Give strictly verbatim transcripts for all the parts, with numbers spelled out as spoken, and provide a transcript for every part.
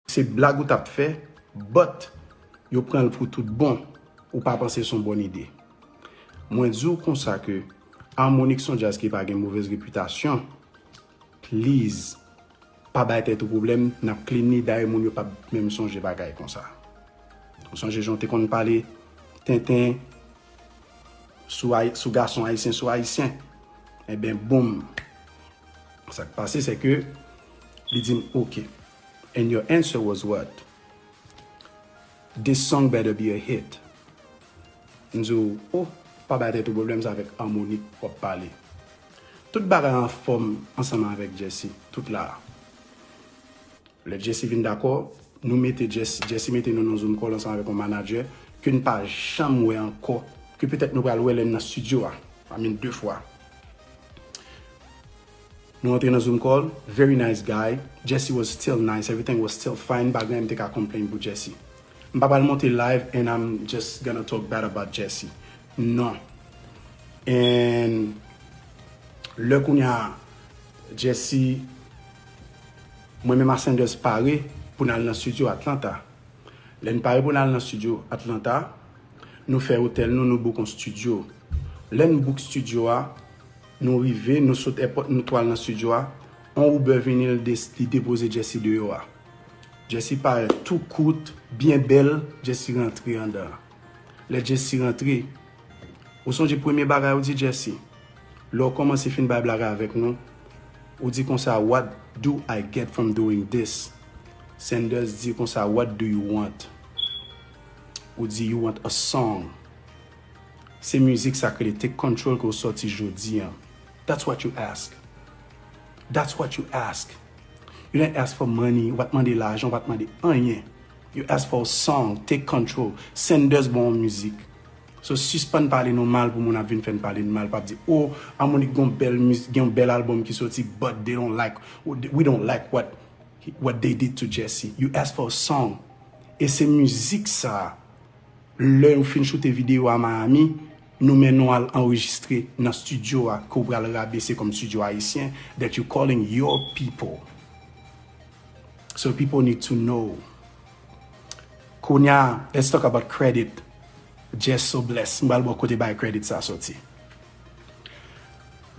se blag ou t ap fè, but yo pran l pou tout bon, ou pa panse se yon bòn ide. Mwen di w konsa ke Harmonik se yon djaz ki pa gen movèz repitasyon. Please, pa bay tèt ou pwoblèm, n ap clean li, dayè moun yo p ap menm sonje bagay konsa. Ou sonje jan w te konn pale tenten sou, sou gason ayisyen, sou ayisyen? Enben, boom. Sa k pase, se ke li di m, "Ok." And your answer was what? "This song better be a hit." M di w, "Oh, pa bay tèt ou pwoblèm, se avèk Harmonik w ap pale." Tout bagay anfòm ansanm avèk Jesse, tout la. Lè Jesse vin dakò, nou mete Jesse, Jesse mete nou nan Zoom call ansanm avèk yon manager ke n pa janm wè ankò, ke petèt nou pral wè lè n nan studio a, I mean, de fwa. Nou antre nan Zoom call, very nice guy, Jesse was still nice, everything was still fine, pa gen anyen m te ka complain pou Jesse. M pa pral monte live and I'm just gonna talk bad about Jesse. Non. And lè kounye a, Jesse, mwen menm ak Sanders pare pou n al nan studio Atlanta. Lè n pare pou n al nan studio Atlanta, nou fè otèl nou, nou book yon studio. Lè n book studio a, nou rive, nou sot èpòt, nou tou al nan studio a. On Uber vini, li depoze Jesse deyò a. Jesse parèt tou kout, byen bèl, Jesse rantre anndan. Lè Jesse rantre, ou sonje premye bagay ou di Jesse? Lè w kòmanse fin bay blag avèk nou, ou di konsa, "What do I get from doing this?" Sanders di konsa, "What do you want?" Ou di, "You want a song." Se mizik sa k rele Take Control ke w sòti jodi an. That's what you ask. That's what you ask. You didn't ask for money, ou pa t mande lajan, ou pa t mande anyen. You ask for a song, Take Control. Sanders ba w yon mizik. So, sispann pale nou mal pou moun ap vin fè n pale n mal, p ap di, "Oh, Harmonik gen yon bèl miz-, gen yon bèl album ki soti, but they don't like, we don't like what, what they did to Jesse." You ask for a song. E se mizik sa, lè nou fin choute videyo a Miami, nou mennen w al anrejistre nan studio a, ke w pral rabe, se kòm studio ayisyen, that you calling your people. So people need to know. Kounye a, let's talk about credit. Jess so blessed. M pral ba w kote bay credit sa soti.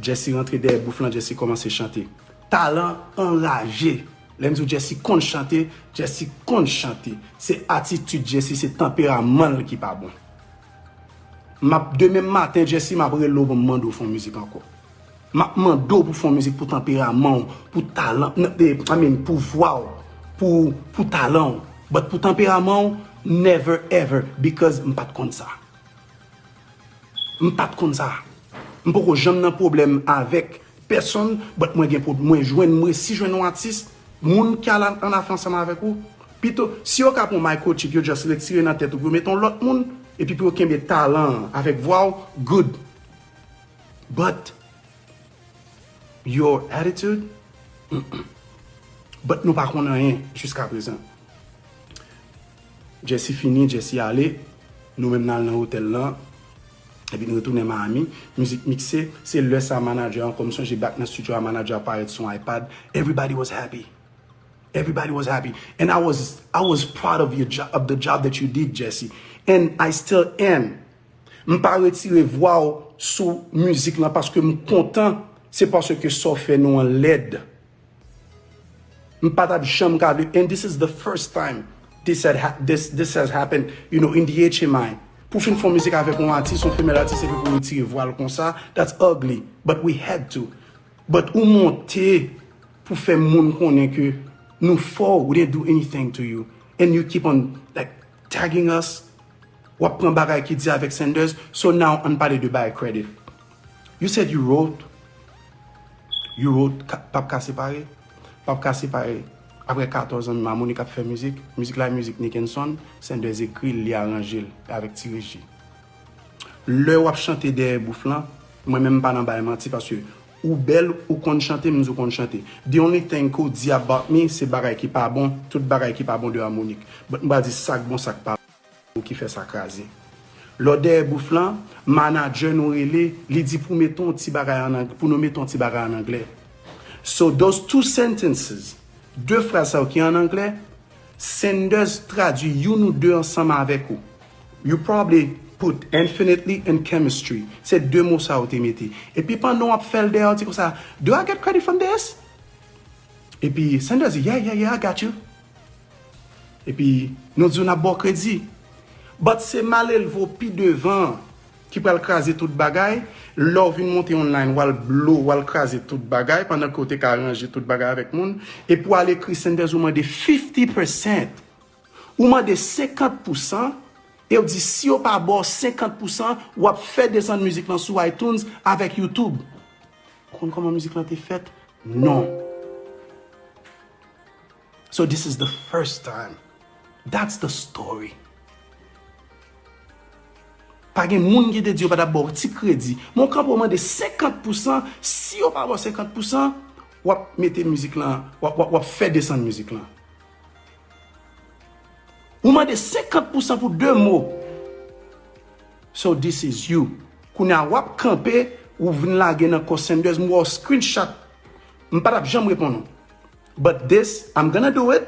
Jesse rantre dèyè bouf lan, Jesse kòmanse chante. Talan anraje. Lè m di w Jesse konn chante, Jesse konn chante. Se atitid Jesse, se tanperaman l ki pa bon. M ap, demen maten, Jesse, m ap rele w pou m mande w fè yon mizik ankò. M ap mande w pou fè yon mizik pou tanperaman w, pou talan, n-, e, I mean, pou vwa w, pou, pou talan w. But pou tanperaman w, never ever, because m pa t konn sa. M pa t konn sa. M poko janm nan pwoblèm avèk pèsonn, but mwen gen pwob-, mwen jwenn, m resi jwenn yon atis, moun ki al an afè ansanm avèk ou. Pito, si yo ka pran microchip, yo just retire nan tèt ou, pou yo mete yon lòt moun, epi pou yo kenbe talan an avèk vwa w, good. But your attitude, mm-mm. But nou pa konn anyen jiska prezan. Jesse fini, Jesse ale, nou menm n al nan otèl lan, epi n retounen Miami, mizik mikse, se lè sa manager an, kòm sonje back nan studio a, manager a parèt sou iPad, everybody was happy. Everybody was happy. And I was, I was proud of your job, of the job that you did, Jesse. And I still am. M pa retire vwa w sou mizik lan paske m kontan, se paske sa w fè nou an lèd. M pa t ap janm ka vle, and this is the first time this had ha-, this, this has happened, you know, in the H M I. Pou fin fè yon mizik avèk yon atis, yon femèl atis, epi pou retire vwa l konsa, that's ugly. But we had to. But ou monte pou fè moun konnen ke nou fò, we didn't do anything to you. And you keep on, like, tagging us. W ap pran bagay ki di avèk Sanders. So now, ann pale de bay credit. You said you wrote, you wrote, ka-, p ap ka separe? P ap ka separe. Apre katòz an, Harmonik ap fè mizik. Mizik la, mizik Nickenson. Sanders ekri l, li aranje l avèk Ti Reji. Lè w ap chante dèyè bouf lan, mwen menm m pa nan bay manti paske ou bèl, ou konn chante, m di w konn chante. The only thing ke w di about me, se bagay ki pa bon, tout bagay ki pa bon de Harmonik. But m pral di sa k bon, sa k pa bon, ki fè sa kraze. Lè w dèyè bouf lan, manager nou rele, li di pou mete yon ti bagay an ang-, pou nou mete yon ti bagay an anglè. So those two sentences, de fraz sa yo ki an anglè, Sanders tradui youn ou de ansanm avèk ou. You probably put infinitely and chemistry. Se de mo sa ou te mete. Epi pandan w ap fè l dèyè, w di konsa, "Do I get credit from this?" Epi Sanders di, "Yeah, yeah, yeah, I got you." Epi nou di w n ap ba w kredi. But se malelve w pi devan ki pral kraze tout bagay. Lè w vin monte online, w al blow, w al kraze tout bagay, pandan ke w te ka ranje tout bagay avèk moun. Epi w al ekri Sanders, ou mande fifty percent. Ou mande senkant pousan, e w di si yo pa ba w senkant pousan, w ap fè desann mizik lan sou iTunes avèk YouTube. Ou konn kòman mizik lan te fèt? Non. So this is the first time. That's the story. Pa gen moun ki te di yo pa t ap ba w ti kredi. Men w kanpe w mande senkant pousan, si yo pa ba w senkant pousan, w ap mete mizik lan, w ap, w ap, w ap fè desann mizik lan. Ou mande senkant pousan pou de mo. So this is you. Kounye a w ap kanpe, ou vin lage nan kò Sanders, m wè w screenshot. M pa t ap janm reponn ou. But this, I'm gonna do it,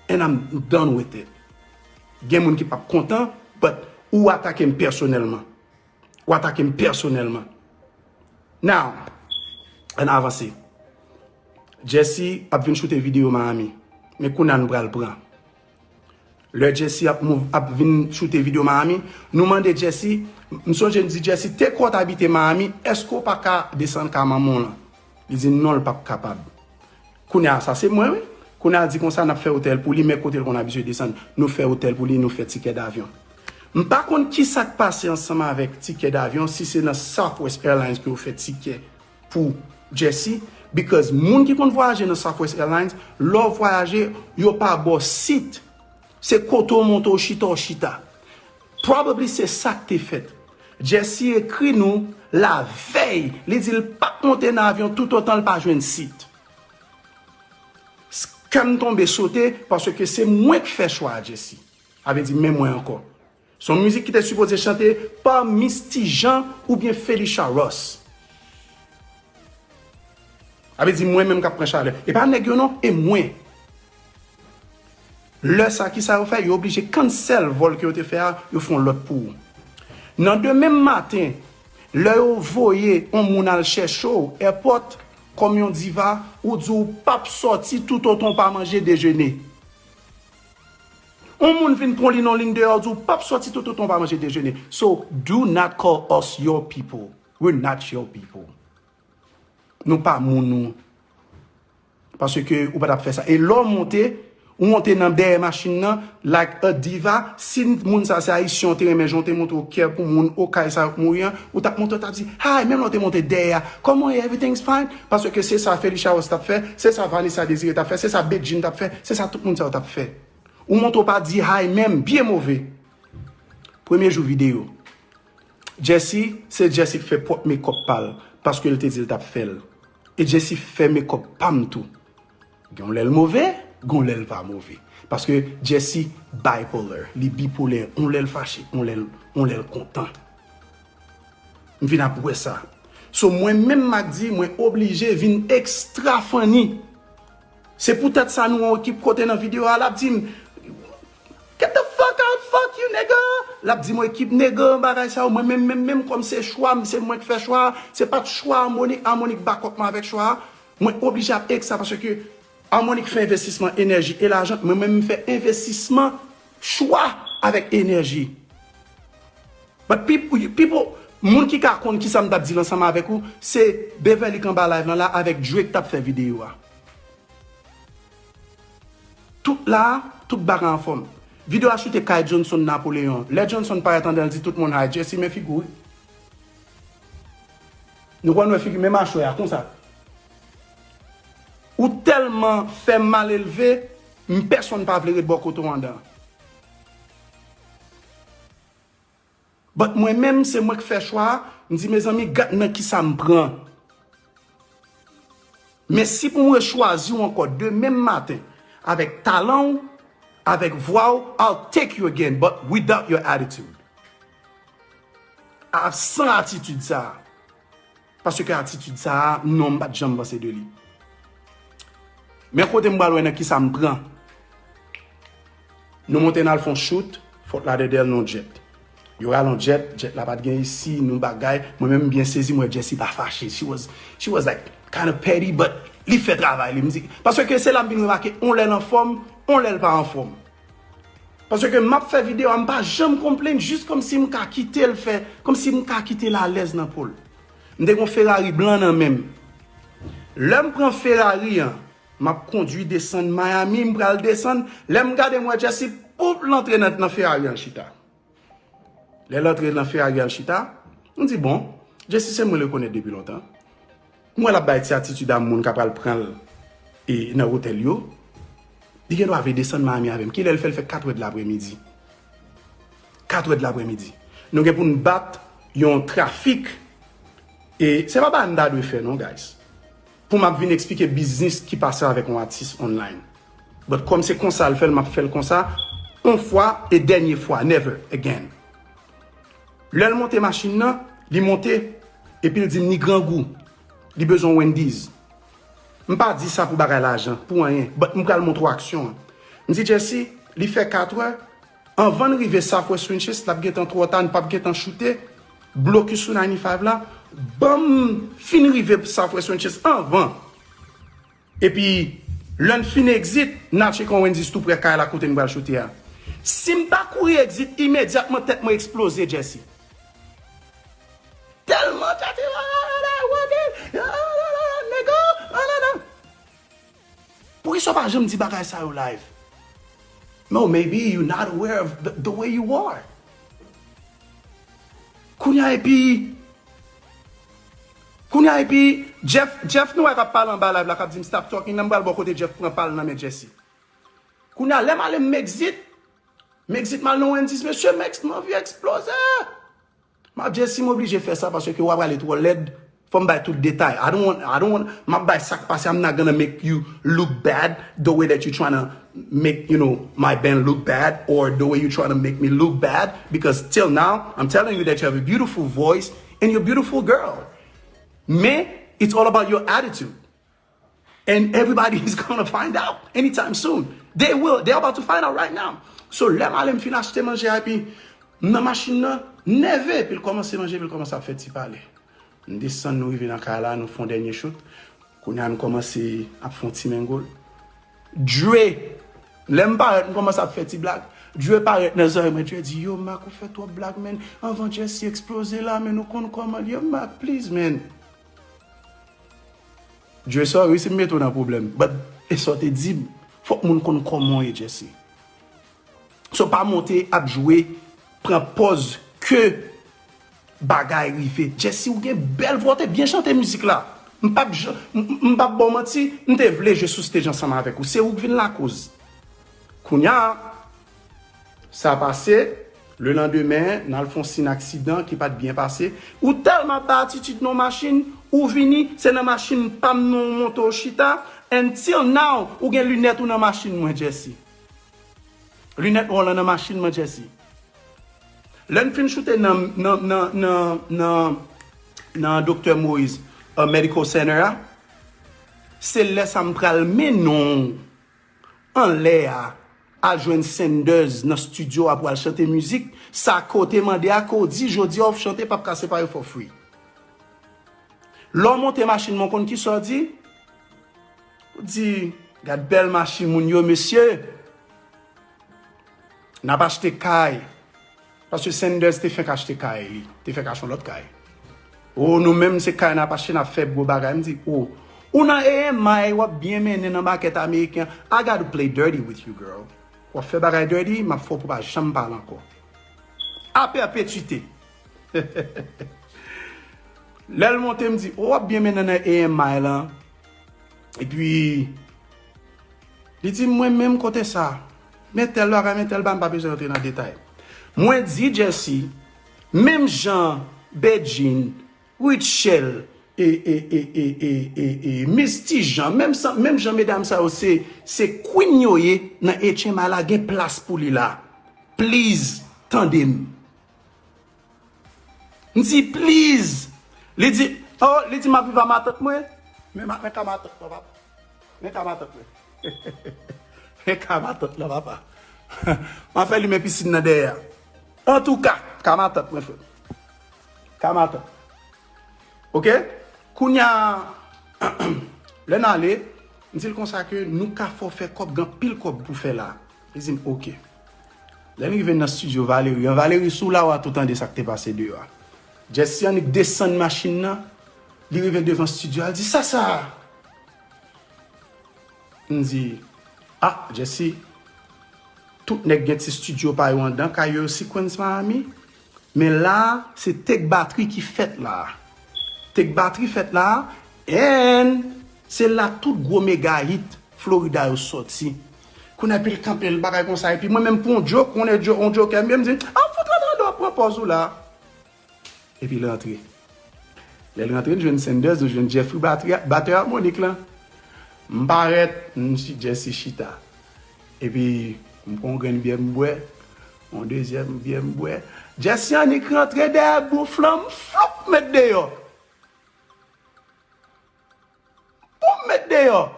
and I'm done with it. Gen moun ki p ap kontan, but ou atake m pèsonèlman. Ou atake m pèsonèlman. Now, ann avanse. Jesse ap vin choute videyo Miami. Men kounye a nou pral pran. Lè Jesse ap mouv-, ap vin choute videyo Miami, nou mande Jesse, m sonje n di Jesse, te kwè w t abite Miami, èske w pa ka desann ka manman w lan? Li di non, l p ap kapab. Kounye a, sa se mwen, wi. Kounye a, l di konsa, n ap fè otèl pou li, men kote l konn abitye desann, nou fè otèl pou li, nou fè tikè davyon. M pa konn ki sa k pase ansanm avèk tikè davyon, si se nan Southwest Airlines ke yo fè tikè pou Jesse, because moun ki konn vwayaje nan Southwest Airlines, lè w vwayaje, yo pa ba w sit. Se kote w monte, w chita, w chita. Probably se sa k te fèt. Jesse ekri nou lavèy, li di l p ap monte nan avyon toutotan l pa jwenn sit. Kè m tonbe sote, paske se mwen k fè chwa a, Jesse. Sa vle di, men mwen ankò. Se yon mizik ki te sipoze chante pa Misty Jean oubyen Felicia Ross. Sa vle di, mwen menm k ap pran chalè. E pa nèg yo non, e mwen. Lè sa, ki sa yo fè? Yo oblije cancel vòl ke yo te fè a, yo fè yon lòt pou ou. Nan demen maten, lè yo voye yon moun al chèche w, airport, kòm yon diva, ou di w p ap sòti toutotan w pa manje dejene. Yon moun vin pran li nan liy deyò, di w p ap sòti toutotan w pa manje dejene. So, do not call us your people. We're not your people. Nou pa moun ou. Paske ou pa t ap fè sa. E lè w monte, ou monte nan dèyè machin nan, like a diva, si moun sa se ayisyen, w te renmen jan w te montre w kè pou moun, okay sa yo k mouri an, ou t ap monte, w t ap di, "Hi," menm lè w te monte dèyè a, "Kòman w ye? Everything's fine?" Paske se sa Felicia Ross t ap fè, se sa Vanessa Désiré t ap fè, se sa Bedjine t ap fè, se sa tout moun sa yo t ap fè. Ou monte w pa di hi menm, byen move. Premye jou videyo. Jesse, se Jesse k fè pwòp mekòp pa l, paske l te di l t ap fè l. E Jesse fè mekòp pa m tou. Gen yon lè l move, gen yon lè l pa move. Paske Jesse bipolar, li bipolè, yon lè l fache, yon lè l, yon lè l kontan. M vin ap wè sa. So, mwen menm, m ap di, mwen oblije vin extra funny. Se poutèt sa nou wè yon ekip kote nan videyo a, l ap di m, "Get the fuck out, fuck you, nigga!" L ap di m yon ekip nèg bagay sa yo, mwen menm, menm, menm, kòm se chwa m, se mwen k fè chwa a, se pa t chwa Harmonik, Harmonik bakòp mwen avèk chwa a. Mwen oblije ap ek sa paske Harmonik fè envestisman enèji e lajan, mwen menm m fè envestisman chwa avèk enèji. But people, people, moun ki ka konn kisa m t ap di l ansanm avèk ou, se Beverly k anba live lan la avèk Drake t ap fè videyo a. Tout la, tout bagay anfòm. Videyo a choute kay Johnson Napoléon. Lè Johnson parèt anndan, l di tout moun, "Hi, Jesse, men figi w, wi." Nou konn wè figi, men machwè a, konsa. Ou tèlman fè m malelve, m pèsonn pa vle ret bò kote w anndan. But mwen menm, se mwen k fè chwa a, m di, "Mezanmi, gad nan kisa m pran." Men si pou m rechwazi w ankò demen maten, avèk talan w, avèk vwa w, I'll take you again, but without your attitude. A, san atitid sa a. Paske atitid sa a, non, m pa t janm panse de li. Men kote m pral wè nan kisa m pran. Nou monte n al fè yon shoot, Fort Lauderdale, nan yon jet. Yo rale yon jet, jet la pa t gen isi, nou bagay. Mwen menm, m byen sezi, m wè Jessie pa fache. She was, she was like, kind of petty, but li fè travay li. M di, paske se la m vin remake, on lè l anfòm, on lè l pa anfòm. Paske m ap fè videyo a, m pa janm complain, jis kòmsi m ka kite l fè, kòmsi m ka kite l alèz nan po l. M te gen yon Ferrari blan nan men m. Lè m pran Ferrari an, m ap kondui desann Miami, m pral desann. Lè m gade, m wè Jessie, poup, l antre nan, nan Ferrari an chita. Lè l antre nan Ferrari al chita, m di, bon, Jessie se moun rekonèt depi lontan. M wè l ap bay ti atitid a moun k ap al pran l e nan otèl yo. Li gen dwa vle desann Miami avè m. Kilè l fè? L fè katrè de lapremidi. Katrè de lapremidi. Nou gen pou n bat yon trafik. E se pa bagay m ta dwe fè non, guys. Pou m ap vin eksplike biznis ki pase avèk yon atis online. But kòm se konsa l fè l, m ap fè l konsa, yon fwa e dènye fwa, never again. Lè l monte machin nan, li monte, epi l di m li grangou, li bezwen Wendy's. M pa di sa pou bagay lajan, pou anyen, but m pral montre w aksyon an. M di Jessie, li fè katrè, anvan n rive Southwest Ranches, l ap gentan twò ta, n p ap gentan choute, blokis sou ninety-five la, ban m fin rive Southwest Ranches anvan. Epi, lè n fin exit, n al tcheke yon Wendy's tou prè kay la kote n pral choute a. Si m pa kouri exit, imedyatman tèt mwen eksploze, Jessie. Tèlman tèt, nègo, nanana. Poukisa w pa janm di bagay sa yo live? No, maybe you not aware of the, the way you are. Kounye a epi, kounye a epi, Jeff, Jeff nou wè k ap pale anba live la, k ap di m stop talking, nan m pral bò kote Jeff pran pa l nan men Jessie. Kounye a, lè m ale m exit, m exit m al nan Wendy's, mesye, m ex-, m anvi eksploze. M ap di, si m oblije fè sa paske w ap prale twò lèd, fò m bay tout detay. I don't want, I don't want, m ap bay sa k pase. I'm not gonna make you look bad the way that you trying to make, you know, my band look bad or the way you trying to make me look bad because till now, I'm telling you that you have a beautiful voice and you're a beautiful girl. Men, it's all about your attitude. And everybody is gonna find out anytime soon. They will. They're about to find out right now. So, lè m ale m fin achte manje a, epi m nan machin nan, nève, epi l kòmanse manje, epi l kòmanse ap fè ti pale. M desann, nou rive nan kay la, nou fè yon dènye shoot. Kounye a, nou kòmanse ap fè yon ti mengo. Dre, lè m parèt, m kòmanse ap fè ti blag. Dre parèt nan zòrèy mwen, Dre di, yo, Mak, ou fè twòp blag, man. Anvan Jessie eksploze la, man, ou konn kòman l ye, Mak, please, man. Dre, sorry si m mete w nan pwoblèm, but e sa w te di m, fòk moun konn kòman w ye, Jessie. So pa monte ap jwe, pran pòz ke bagay rive. Jessie, ou gen bèl vwa, w te byen chante mizik la. M p ap jan-, m, m, m p ap ba w manti, m te vle jwe sou stage ansanm avèk ou. Se ou k vin lakoz. Kounye a, sa pase, lelandemen, n al fè yon sin aksidan ki pa t byen pase. Ou tèlman ap bay atitid nan machin, ou vini, se nan machin pa m nan w monte w chita, until now, ou gen linèt ou nan machin mwen, Jessie. Linèt nwa w lan nan machin mwen, Jessie. Lè n fin choute nan, nan, nan, nan, nan, nan Doktè Moïse, uh, Medical Center a, se lè sa m pral mennen w anlè a, al jwenn Sanders nan estidyo a pou al chante mizik. Sa ke w te mande a, ke w di, jodi a w chante, p ap ka separe for free. Lè w monte machin mwen, w konn kisa w di? Ou di, gad bèl machin moun yo, mesye. N ap achte kay. Paske Sanders te fenk achte kay li. Te fenk achte yon lòt kay. O, nou menm se kay n ap achte, n ap fè gwo bagay. M di, o, ou nan A M I, w ap byen mennen nan makèt ameriken. I gotta play dirty with you, girl. W ap fè bagay dirty, m ap fè w pou w pa janm pale ankò. A pèpetite. Lè l monte, m di, o, w ap byen mennen nan A M I lan. Epi, li di, mwen menm kote sa. Men tèl bagay, men tèl bagay, m pa bezwen rantre nan detay. Mwen di Jessie, menm jan Bedjine, Rutshelle, e, e, e, e, e, e, e, Miss Tijan, menm san, menm jan medam sa yo se, se queen yo ye nan H M I la, gen plas pou li la. Please, tande m. M di, please. Li di, oh, li di, m ap viv a matant mwen. Men ma-, men ka matant mwen, papa. Men ka matant mwen. Men ka matant lan, papa. M ap fè limen pisin nan dèyè a. Antouka, ka matant mwen, frè m. Ka matant. Oke? Kounye a, lè n ale, m di l konsa ke nou ka fè w fè kòb, gen anpil kòb pou fè la. Li di m, oke. Lè n rive nan estidyo Valery an, Valery, si w la, w a tou tande sa k te pase deyò a. Jesse Yanick desann machin nan, li rive devan estidyo a, li di, "Sa sa a?" M di, "Ah, Jesse, tout nèg gen ti estidyo pa yo anndan kay yo, Sequence Miami. Men la, se Take Battery ki fèt la. Take Battery fèt la, and se la tout gwo mega hit Florida yo sòti." Kounye a, epi l kanpe l bagay konsa, epi mwen menm pou yon joke, yon joke, yon joke, m di, "Ah, fout rantre anndan, pran pòz ou la." Epi l rantre. Lè l rantre, l jwenn Sanders, l jwenn Jeffrey, batè, batè amwonik lan. M parèt, m si Jesse chita. Epi, m pran yon grenn byè m bwè, yon dezyèm byè m bwè. Jesse Yanick rantre dèyè bouf lan, m floup, met deyò. Pou m met deyò.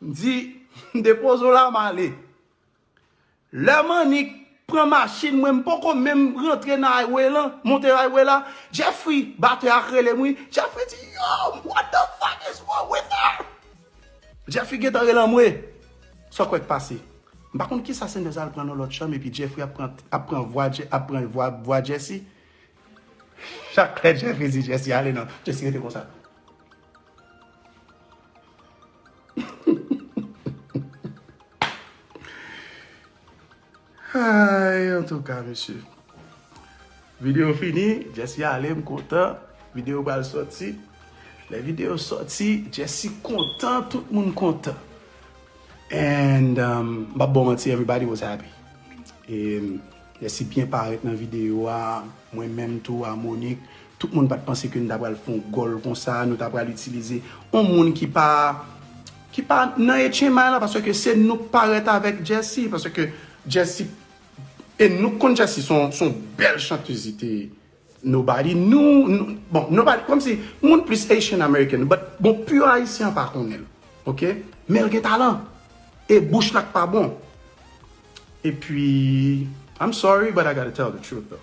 M di, "M depoze w la, m ale." Lè m annik pran machin mwen, m poko menm rantre nan highway lan, monte highway la, Jeffrey, batè a k rele m wi. Jeffrey di, "Yo, what the fuck is wrong with her?" Jeffrey gentan rele anmwe. Sa w kwè k pase? M pa konn kisa Sanders al pran nan lòt chanm, epi Jeffrey ap pran, ap pran vwa, Je- ap pran vwa, vwa Jesse. Chak lè Jeffrey di Jesse ale non, Jesse rete konsa. Ay, antouka, mesye. Videyo fini, Jesse ale, m kontan. Videyo pral sòti. Lè videyo sòti, Jesse kontan, tout moun kontan. And, um, m pa ba w manti, everybody was happy. E, um, Jesse byen parèt nan videyo a, mwen menm tou, a Monique. Tout moun pa t panse ke nou ta pral fè yon gòl konsa, nou ta pral itilize yon moun ki pa, ki pa nan H M I la, paske se nou k parèt avèk Jesse, paske Jesse, e nou k konn Jesse, se yon, se yon bèl chantèz li te ye. Nobody, nou, nou, bon, nobody, kòmsi, moun plis Haitian American, but, bon, pure Ayisyen an pa konnen l, oke? Men l gen talan, e bouch la k pa bon. Epi, I'm sorry, but I gotta tell the truth, though.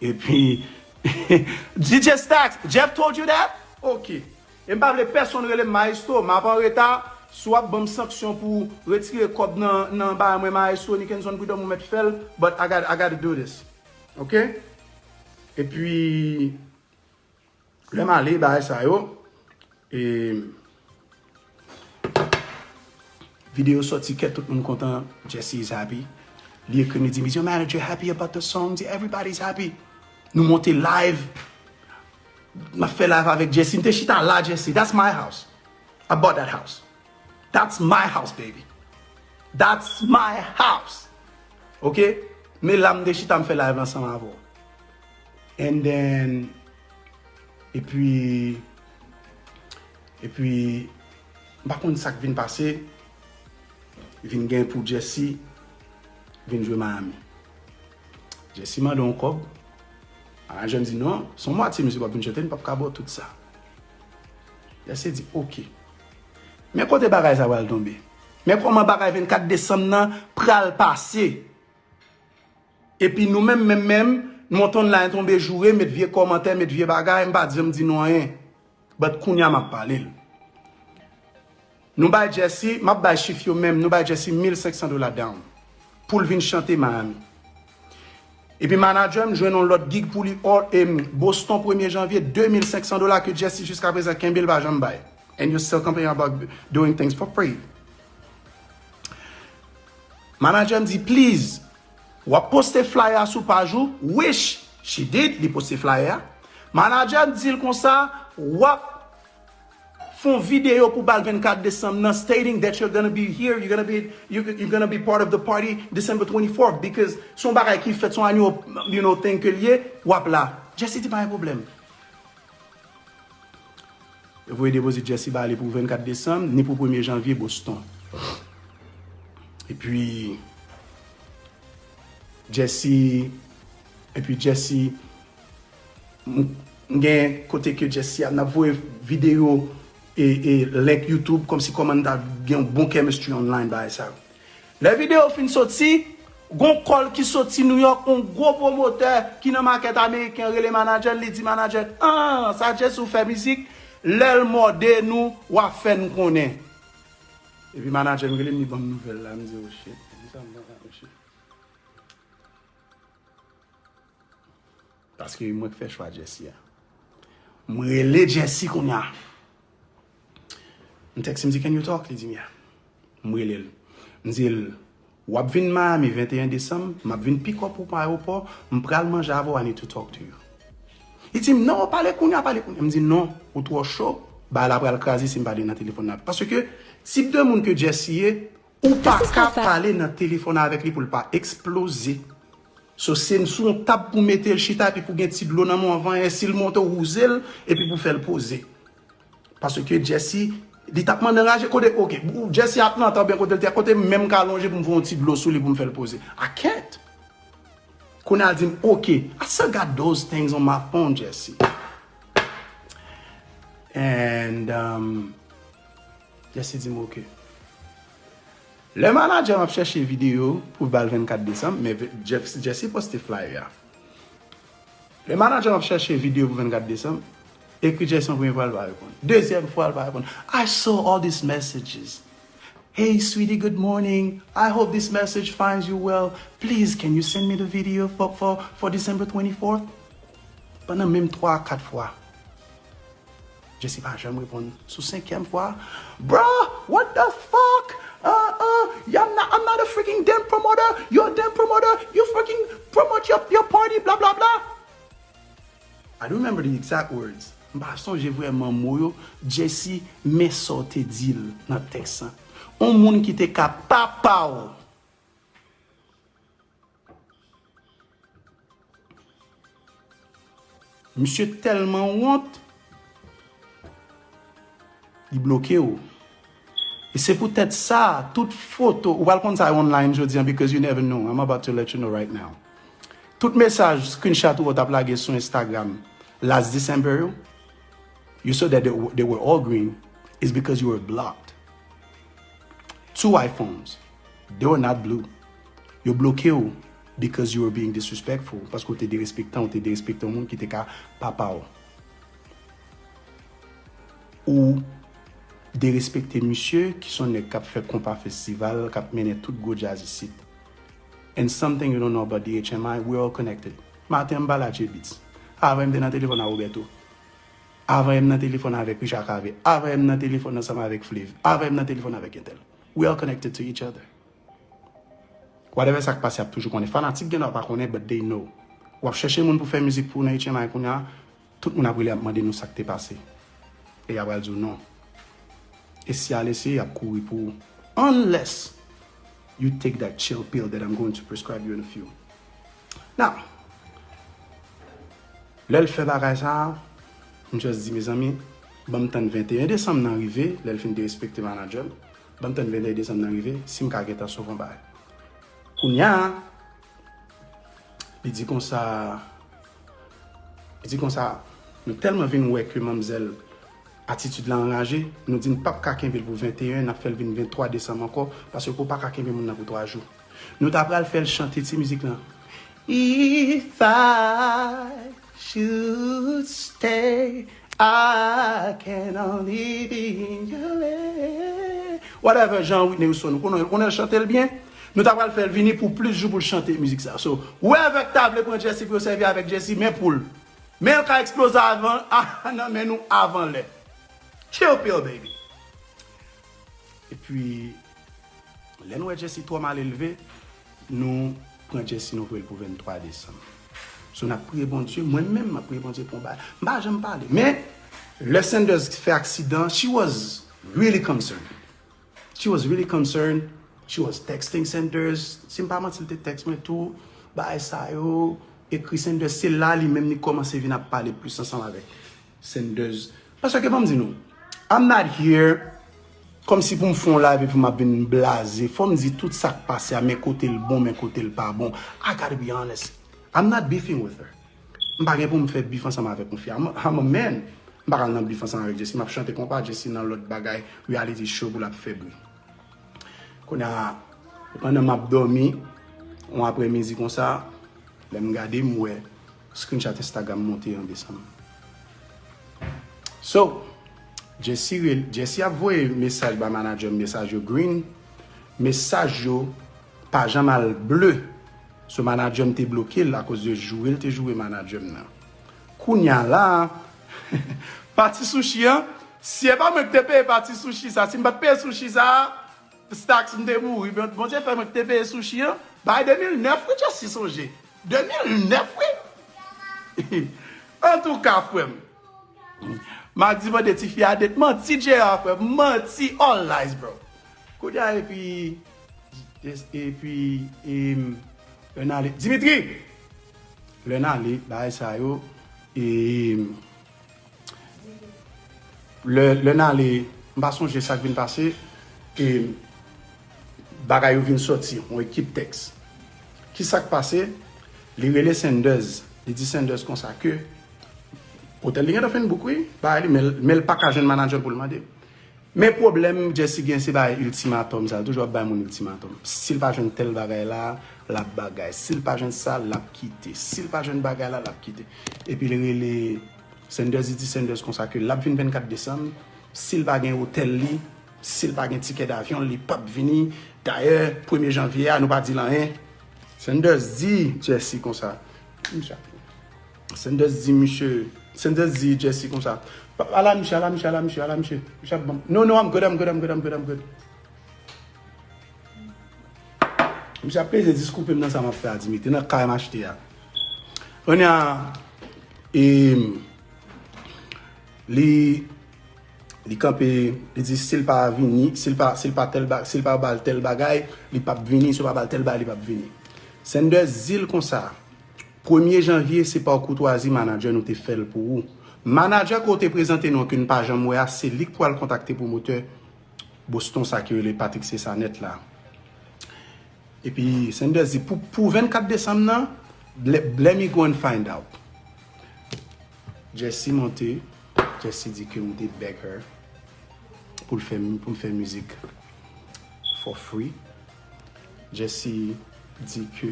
Epi, D J Stacks, Jeff told you that? Ok. E m pa vle pèsonn rele m Maestro, m ap an reta. Si w ap ban m sanksyon pou retire kòb nan, nan bagay mwen, Maestro Nickenson Prud'homme, ou mèt fè l, but I got, I gotta do this. Ok? Epi, lè m ale, bagay sa yo, e, videyo sòti, kè tout moun kontan, Jesse is happy. Li ekri m, li di m, "Is your manager happy about the song?" M di, "Everybody's happy." Nou monte live. M ap fè live avèk Jesse. M te chita la, Jesse. That's my house. I bought that house. That's my house, baby. That's my house. Ok? Men la, m te chita, m fè live ansanm avè w. And then, epi, epi, m pa konn sa k vin pase, vin gen pou Jesse vin jwe Miami. Jesse mande yon kòb. Manager m di, "Non, se yon mwatye mizik w ap vin chante, n p ap ka ba w tout sa." Jesse di, "Ok." Men kote bagay sa pral tonbe. Men kòman bagay vennkat desanm nan pral pase. Epi nou menm, menm, menm, monte online tonbe joure, met vye kòmantè, met vye bagay, m pa janm di nou anyen. But kounye a m ap pale l. Nou bay Jesse, m ap bay chif yo menm, nou bay Jesse mil senk san dola down pou l vin chante Miami. Epi manager m jwenn yon lòt gig pou li, or, em, Boston premye janvye, de mil senk san dola ke Jesse jiskaprezan kenbe l pa janm bay. And you still complaining about doing things for free. Manager m di, "Please, w ap poste flyer sou paj ou?" Which she did, li poste flyer a. Manager m di l konsa, "W ap fè yon videyo pou bal vennkat desanm nan, stating that you're gonna be here, you're gonna be, you, you're gonna be part of the party December twenty-fourth, because se yon bagay ki fèt, se yon annual, you know, thing ke l ye, w ap la." Jesse di, "Pa gen pwoblèm." Yo voye depozit Jesse ba li pou vennkat desanm, ni pou premye janvye Boston. Epi, Jesse, epi Jesse, m, m gen kote ke Jesse ap, n ap voye videyo e, e link YouTube, kòmsi kòman n ta gen yon bon chemistry online, bagay sa yo. Lè videyo fin soti, gon kòl ki soti New York, yon gwo pwomotè ki nan makèt ameriken rele manadjè l, li di manadjè l, "Ah, sa Jesse ou fè mizik, lè l mòde nou, w ap fè n konnen." Epi manadjè m rele m, li ban m nouvèl la, m di, "Oh shit, ki sa m pral fè, oh shit." Paske mwen k fè chwa Jesse a. Mwen rele Jesse kounye a. M tèks li, m di, "Can you talk?" Li di m, "Yeah." M rele l. M di l, "W ap vin Miami venteyen desanm, m ap vin pick up ou pa ayewopò, m pral manje avè w, I need to talk to you." Li di m, "Non, pale kounye a, pale kounye a." M di, "Non, ou twò cho, bagay la pral kraze si m pale nan telefòn nan." Paske tip de moun ke Jesse ye, ou pa ka pale nan telefòn avèk li pou l pa eksploze. So, se sou yon tab pou mete l chita, epi pou gen ti dlo nan men w anvan, e si l monte, w wouze l, epi pou fè l poze. Paske Jesse, li t ap mande anraje, kote, oke, Jesse Atlanta, oubyen kote l te, kote menm ka lonje pou m voye yon ti dlo sou li pou m fè l poze. I can't. Kounye a l di m, "Oke, I still got those things on my phone, Jesse." And, um, Jesse di m, "Oke." Lè manadjè m ap chèche videyo pou bal vennkat desanm, men ve- Jeff- Jesse poste flyer a. Lè manadjè m ap chèche videyo pou vennkat desanm, ekri Jesse yon premye fwa, l pa reponn. Dezyèm fwa, l pa reponn. "I saw all these messages. Hey, sweetie, good morning. I hope this message finds you well. Please, can you send me the video for, for, for December twenty-fourth?" Pandan menm twa a kat fwa, Jesse pa janm reponn. Sou senkyèm fwa, "Bro, what the fuck? Uh, uh, I'm not, I'm not a freaking damn promoter. You're a damn promoter. You fucking promote your, your party, blah, blah, blah." I don't remember the exact words. M pa sonje vrèman mo yo. Jesse, men sa w te di l nan tèks lan. On moun ki te ka papa w. Misye tèlman wont, li bloke w. E se poutèt sa, tout foto, ou pral konn sa yo online jodi an, because you never know. I'm about to let you know right now. Tout mesaj, screenshot ou t ap lage sou Instagram last December yo, you saw that they, they were all green, is because you were blocked. Two iPhones, they were not blue. Yo bloke w because you were being disrespectful, paske w te derespektan, w te derespekte yon moun ki te ka papa w. Ou derespekte misye ki se yon nèg k ap fè konpa festival, k ap mennen tout gwo djaz isit. And something you don't know about D H M I, we're all connected. Maten, m pale a Jay Beats. Avanyè, m te nan telefòn a Roberto. Avanyè, m nan telefòn avèk Richard Cavé. Avanyè, m nan telefòn ansanm avèk Flav. Avanyè, m nan telefòn avèk entèl. We are connected to each other. Whatever sa k pase, y ap toujou konnen. Fanatik gen dwa pa konnen, but they know. W ap chèche moun pou fè mizik pou w nan H M I kounye a, tout moun ap rele, ap mande nou sa k te pase. E y a pral di w non. E si y al eseye, y ap kouri pou ou. Unless you take that chill pill that I'm going to prescribe you in a few. Now, lè l fè bagay sa a, m just di, "Mezanmi, ban m tann venteyen desanm nan rive," lè l fin derespekte manadjè l, "ban m tann venteyen desanm nan rive, si m ka gentan sove yon bagay." Kounye a, li di konsa, li di konsa, "Nou tèlman vin wè ke manmzèl atitid la anraje, nou di n p ap ka kenbe l pou venteyen, n ap fè l vin venntwa desanm ankò, paske ou pa ka kenbe moun nan pou twa jou." Nou ta pral fè l chante ti mizik lan. "If I should stay, I can only be in your way." Whatever, jan Whitney Houston, ou konnen, ou konnen l chante l byen. Nou ta pral fè l vini pou plis jou pou l chante mizik sa. So, whoever k ta vle pran Jesse pou yo sèvi avèk Jesse, men pou l. Men l ka eksploze avan, a, nan men nou avan lè. Chill pill, baby. Epi, lè n wè Jesse twò malelve, nou pran Jesse, nou voye l pou venntwa desanm. So, n ap priye Bondye, mwen menm, m ap priye Bondye pou yon bagay. M pa janm pale. Men, lè Sanders fè aksidan, she was really concerned. She was really concerned. She was texting Sanders. Si m pa manti, l te tèks mwen tou. Bagay sa yo, ekri Sanders. Se la li menm li kòmanse vin ap pale plis ansanm avèk Sanders. Paske ban m di nou, I'm not here kòmsi pou m fè yon live epi m ap vin blaze. Fò m di tout sa k pase a, men kote l bon, men kote l pa bon. I gotta be honest. I'm not beefing with her. M pa gen pou m fè beef ansanm avèk yon fi. I'm, I'm a man. M pa ka nan beef ansanm avèk Jesse. M ap chante konpa, Jesse nan lòt bagay, reality show pou l ap fè bri. Kounye a, Pandan m ap dòmi, yon aprèmidi konsa, lè m gade, m wè screenshot Instagram monte an desanm. So, Jesse, re- Jesse ap voye mesaj ba manager m, mesaj yo green, mesaj yo pa janm al ble. So, manager m te bloke l akoz de joure l te joure manager m nan. Kounya la, pati sushi an, si e pa mwen ki te peye pati sushi sa, si m pa t peye sushi sa, Stacks, m te mouri. Bon- Bondye fè mwen ki te peye sushi an. Bay de mil nèf, wi, Jesse sonje. De mil nèf, wi. Antouka, frè m. Madi mande tifi a det. Manti, J R, frè m. Manti, all lies, bro. Kounye a, epi, epi, em, lè n ale. Dimitri! Lè n ale, bagay sa yo, em, Lè, lè n ale, m pa sonje sa k vin pase, e bagay yo vin sòti, yon ekip tèks. Ki sa k pase? Li rele Sanders, li di Sanders konsa ke otèl li gentan fin book, wi, bagay li, men, men l pa ka jwenn manager l pou l mande. Men pwoblèm Jesse gen, se bagay ultimatum sa, l toujou ap bay moun ultimatum. Si l pa jwenn tèl bagay la, l ap bagay. Si l pa jwenn sa, l ap kite. Si l pa jwenn bagay la, l ap kite. Epi l rele Sanders, li di Sanders konsa ke l ap vin vennkat desanm, si l pa gen otèl li, si l pa gen tikè davyon, li p ap vini. Dayè, premye janvye a, nou pa di l anyen. Sanders di Jesse konsa. Sanders di misye, Sanders di Jesse konsa. Pa- Ala misye, ala misye, ala misye, ala misye. Misye ap ban m. No, no, I'm good, I'm good, I'm good, I'm good, I'm good. Misye ap peze dis koupe m nan sa m ap fè a, Dimitri, nan kay m achte a. Kounye a, e, li, li kanpe, li di si l pa vini, si l pa, si l pa tèl ba- si l pa ba l tèl bagay, li p ap vini, si w pa ba l tèl bagay, li p ap vini. Sanders di l konsa, premye janvye, se pa koutwazi manager nou te fè l pou ou. Manager ke w te prezante nou an ke n pa janm wè a, se li k pral kontakte pwomotè Boston sa ki rele Patrick Cessanet la. Epi Sanders di, pou, pou vennkat desanm nan, let, let me go and find out. Jesse monte, Jesse di ke m te beg her pou l fè, pou m fè mizik for free. Jesse di ke,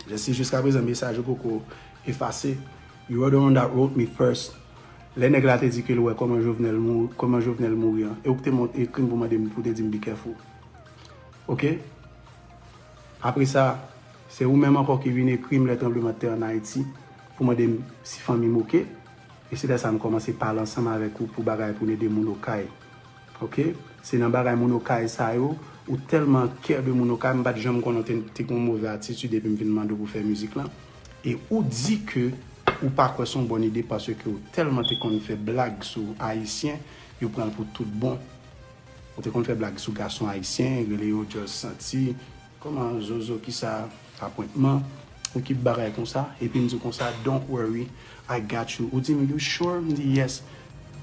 Jesse, jiska prezan mesaj yo poko efase. You were the one that wrote me first. Lè nèg la te di ke l wè kòman Jovenel mou- kòman Jovenel mouri an, e ou ki te mont- ekri m pou mande m pou te di m be careful. Oke? Apre sa, se ou menm ankò ki vin ekri m lè tranblemanntè ann Ayiti pou mande m si fanmi m oke. E se lè sa a m kòmanse pale ansanm avèk ou pou bagay pou n ede moun Okay. Oke? Se nan bagay moun Okay sa yo, ou tèlman care de moun Okay, m pa t janm konnen w te, te gen yon move atitid epi m vin mande w pou fè mizik lan. E ou di ke ou pa kwè se yon bòn ide paske ou tèlman te konn fè blag sou Ayisyen, yo pran l pou tout bon. Ou te konn fè blag sou gason ayisyen, rele yo just santi, kòman zozo, kisa, apwentman, ou ki bagay konsa, epi m di w konsa, don't worry, I got you. Ou di m, you sure? M di, yes.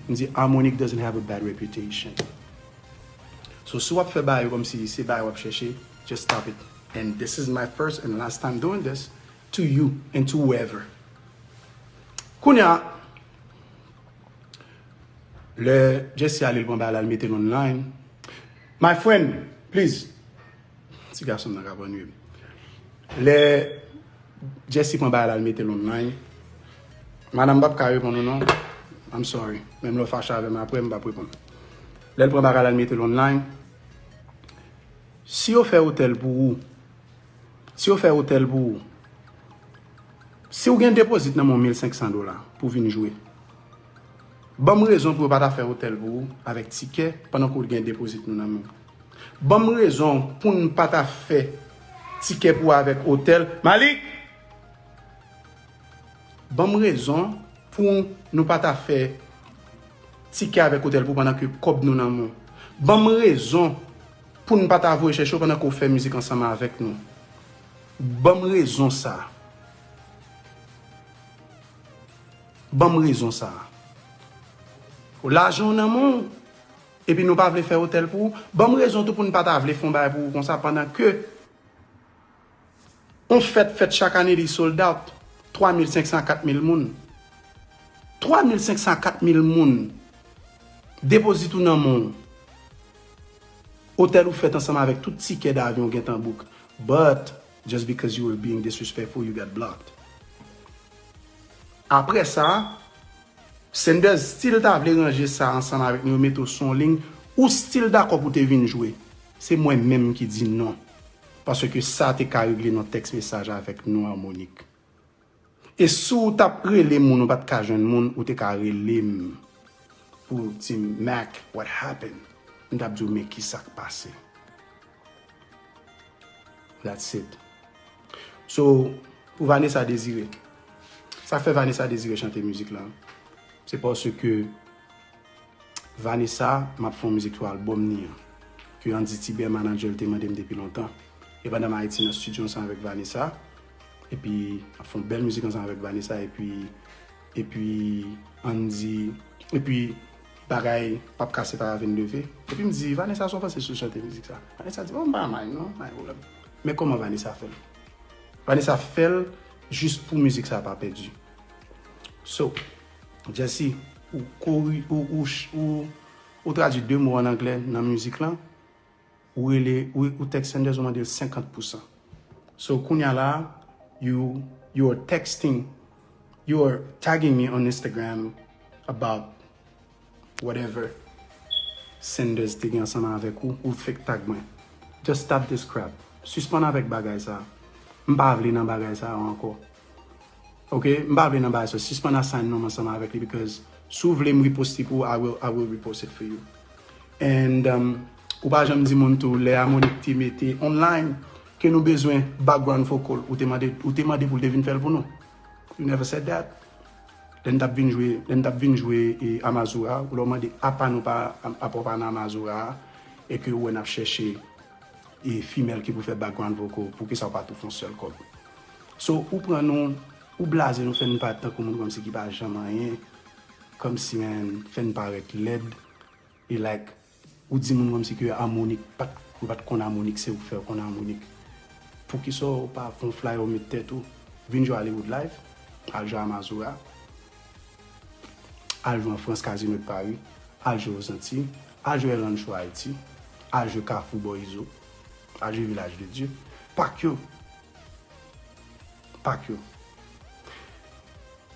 M di, Harmonic doesn't have a bad reputation. So, si w ap fè bagay yo kòmsi se bagay w ap chèche, just stop it. And this is my first and last time doing this to you and to whoever. Kounye a, lè Jesse ale, l pran bagay la, l mete l online. My friend, please. Ti gason nan ka pran nwi. Lè Jesse pran bagay la, l mete l online. Madanm, m p ap ka reponn ou non. I'm sorry. Menm lè w fache avè m apre, m p ap reponn. Lè l pran bagay la, l mete l online. Si yo fè otèl pou ou, si yo fè otèl pou ou, si w gen depozit nan men w mil senk san dola pou w vin jwe, ban m rezon pou yo pa ta fè otèl pou ou avèk tikè pandan ke w gen depozit nou nan men w. Ban m rezon pou n pa ta fè tikè pou w avèk otèl. Malik! Ban m rezon pou nou pa ta fè tikè avèk otèl pou pandan ke kòb nou nan men w. Ban m rezon pou n pa ta voye chèche w pandan ke w fè mizik ansanm avèk nou. Ban m rezon sa. Ban m rezon sa. Lajan w nan men w, epi nou pa vle fè otèl pou ou. Ban m rezon tou pou n pa ta vle fè yon bagay pou ou konsa pandan ke yon fèt fèt chak ane, li sold out. Twa mil senk san a kat mil moun. Twa mil senk san a kat mil moun. Depozit ou nan men w. Otèl ou fèt ansanm avèk tout tikè davyon gentan book. But just because you were being disrespectful, you got blocked. Apre sa, Sanders still ta vle ranje sa ansanm avèk nou, yo mete w sou yon liy, ou still dakò pou te vin jwe. Se mwen menm ki di non. Paske sa te ka regle nan tèks mesaj avèk non Harmonic. E si w t ap rele moun, ou pa t ka jwenn moun, ou te ka rele m pou di m, "Mac, what happened?" M t ap di w, "Men kisa k pase?" That's it. So, pou Vanessa Désiré, sa k fè Vanessa Désiré chante mizik la, se paske Vanessa, m ap fè yon mizik sou albòm ni an, ke Andy Tibè, manadjè l, te mande m depi lontan. E pandan m Ayiti nan estidyo ansanm avèk Vanessa, epi m ap fè yon bèl mizik ansanm avèk Vanessa, epi, epi Andy, epi bagay p ap kase pa vin leve. Epi m di, "Vanessa, sa w panse sou chante mizik sa?" Vanessa di, "Bon, m pa may non, pa gen pwoblèm." Men kòman Vanessa fè l? Vanessa fè l jis pou mizik sa pa pèdi. So, Jesse, ou kori-, ou, ou, ch-, ou, ou tradui de mo an anglè nan mizik lan, ou rele, ou, ou tèks Sanders, ou mande l senkant pousan. So, kounye a la, you, you are texting, you are tagging me on Instagram about whatever Sanders te gen ansanm avèk ou, ou fake tag mwen. Just stop this crap. Sispann avèk bagay sa. M pa vle nan bagay sa ankò. Ok, m pa vle nan bagay sa. Sispann assign non m ansanm avèk li, because si w vle m repost li pou ou, I will, I will repost it for you. And, um, ou pa janm di moun tou, lè Harmonic te mete online ke nou bezwen background vocal, ou te mande, ou te mande pou l te vin fè l pou nou. You never said that. Lè n t ap vin jwe, lè n t ap vin jwe, e, Amazura, ou lè w mande apa nou pa, apa w pa nan Amazura, e ke ou wè n ap chèche, e, female ki pou fè background vocal, poukisa w pa tou fè yon sèl kòb? So, ou pran nou, ou blaze nou, fè n parèt tankou moun kòmsi ki pa janm anyen, kòmsi, man, fè n parèt lèd, e, like, ou di moun kòmsi ke Harmonic pa t, ou pa t konn Harmonic, se ou k fè yo konn Harmonic. Poukisa w pa fè yon flyer ou met tèt ou, vin jwe Hollywood Live, al jwe Amazura, al jwe an Frans, Casino de Paris, al jwe Aux Antilles, al jwe Ellen Show Haïti, al jwe Kafou bò Izo, al jwe Village de Dieu. Pak yo. Pak yo.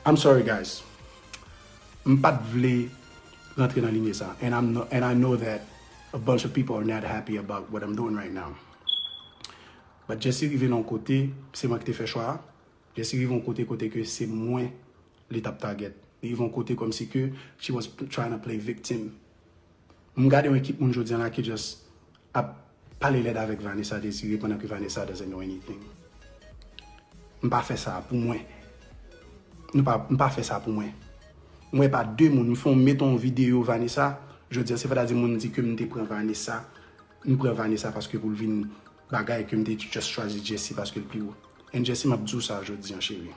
I'm sorry, guys. M pa t vle rantre nan linye sa. And, I'm no, and I know that a bunch of people are not happy about what I'm doing right now. But Jesse rive nan yon kote, se mwen ki te fè chwa a. Jesse rive yon kote, kote ke se mwen li t ap target. Li rive yon kote kòmsi ke she was trying to play victim. M gade yon ekip moun jodi an la ki just ap pale lèd avèk Vanessa Désiré pandan ke Vanessa doesn't know anything. M pa fè sa pou mwen. Nou pa, m pa fè sa pou mwen. M wè pa de moun, m fè yon, met yon videyo Vanessa, jodi an, se fè ta di moun di ke m te pran Vanessa, m pran Vanessa paske pou l vin bagay ke m te just chwazi Jesse paske l pi wo. And Jesse, m ap di w sa jodi an, cheri.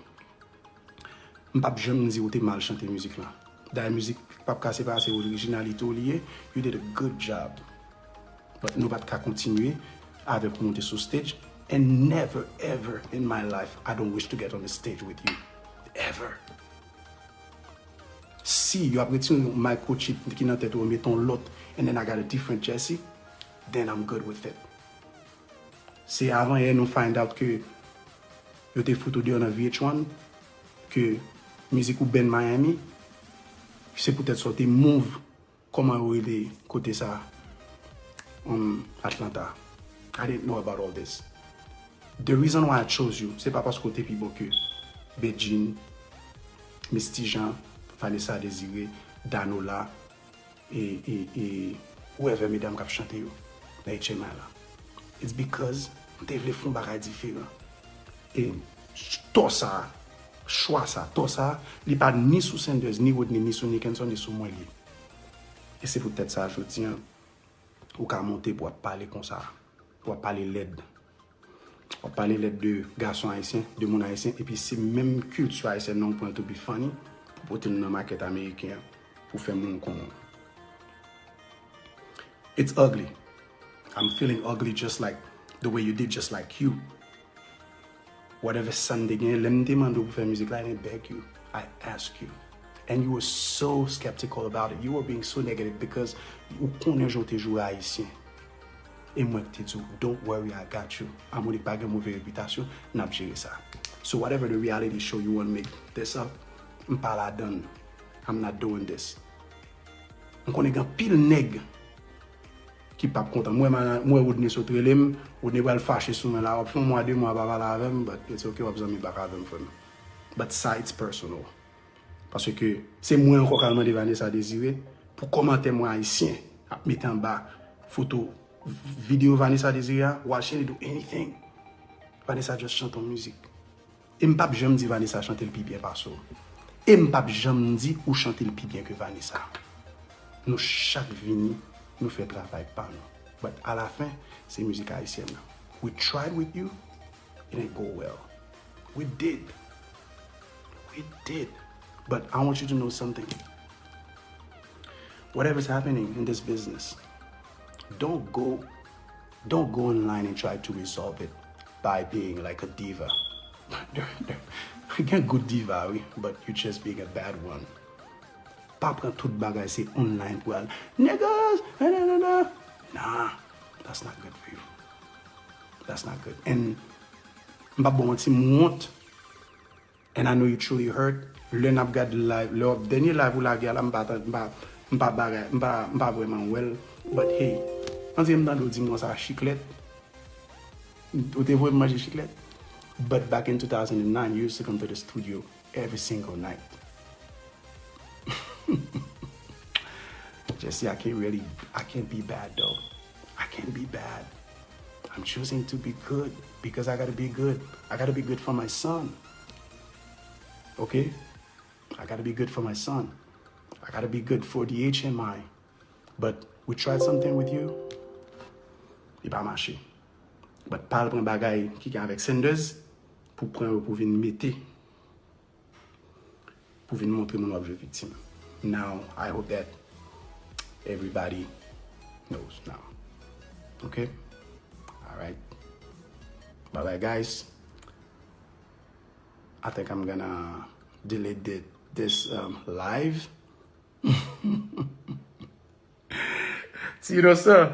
M p ap janm di ou te mal chante mizik lan. Dayè, mizik p ap ka separe, se orijinalite w li ye. You did a good job. But nou pa t ka kontinye avèk ou monte sou stage. And never ever in my life, I don't wish to get on the stage with you. Ever. Si yo ap retire yon microchip ki nan tèt ou, yo mete yon lòt, and then I got a different Jesse, then I'm good with it. Se avan yè nou find out ke yo te fout ou deyò nan V H one, ke mizik ou ban Miami, se poutèt sa w te move, kòman yo rele kote sa, um, Atlanta. I didn't know about all this. The reason why I chose you, se pa paske w te pi bon ke Bedjine, Misty Jean, Vanessa Désiré, Danola, e, e, e whoever medam k ap chante yo nan H M I la. It's because m te vle fè yon bagay diferan. E tò sa, chwa sa, tò sa, li pa ni sou Sanders, ni Rodney, ni sou Nickenson, ni sou mwen li ye. E se poutèt sa, jodi an, ou ka monte pou w ap pale konsa, pou w ap pale lèd. W ap pale lèd de gason ayisyen, de moun ayisyen, epi se menm kilti ayisyèn nan ou pran to be funny pou pote l nan makèt ameriken an pou fè moun konnen w. It's ugly. I'm feeling ugly just like the way you did, just like you. Whatever Sunday gen, lè m te mande w pou fè mizik la, I didn't beg you. I ask you. And you were so skeptical about it. You were being so negative because ou konnen jan w te joure ayisyen. E mwen ki te di w, "Don't worry, I got you." Amonik pa gen move repitasyon, n ap jere sa. So whatever the reality show you wanna make this up, m pa ladan l. I'm not doing this. M konnen gen anpil nèg ki p ap kontan. M wè mana-, m wè Woodney sot rele m, Woodney pral fache sou mwen la, w ap fè yon mwa, de mwa pa pale avè m, but it's okay, w ap zanmi bak avè m, frè m. But sa, it's personal. Paske se mwen ankò k al mande Vanessa Désiré pou kòmantè mwen ayisyen ap mete anba foto, videyo Vanessa Désiré a, "Why she didn't do anything?" Vanessa just chante yon mizik. E m p ap janm di Vanessa chante l pi byen pase w. E m p ap janm di ou chante l pi byen ke Vanessa. Nou chak vini, nou fè travay pa nou. But alafen, se mizik ayisyèn nan. We tried with you, it didn't go well. We did. We did. But I want you to know something. Whatever's happening in this business, don't go don't go online and try to resolve it by being like a diva. Gen good diva, wi, but you just being a bad one. Pa pran tout bagay se online pou al, "Niggas, na, na, na, na." Nah, that's not good for you. That's not good. And m pa bon manti, m wont. And I know you truly hurt. Lè n ap gad live, lè w ap, dènye live ou lage a la, m pa tan-, m pa, m pa bagay, m pa, m pa vrèman wè l. But hey, on dirait m tande w di m konsa, "Chiclette." Ou te voye m manje chiclette? But back in two thousand nine, you used to come to the studio every single night. Jesse, I can't really, I can't be bad though. I can't be bad. I'm choosing to be good because I gotta be good. I gotta be good for my son. Okay? I gotta be good for my son. I gotta be good for the H M I. But we tried something with you. Li pa mache. But pa al pran bagay ki gen avèk Sanders pou pran yo pou vin mete, pou vin montre moun w ap jwe viktim. Now, I hope that everybody knows now. Okay? All right. Bye bye, guys. I think I'm gonna delete thi-, this, um, live. Tiro, sir.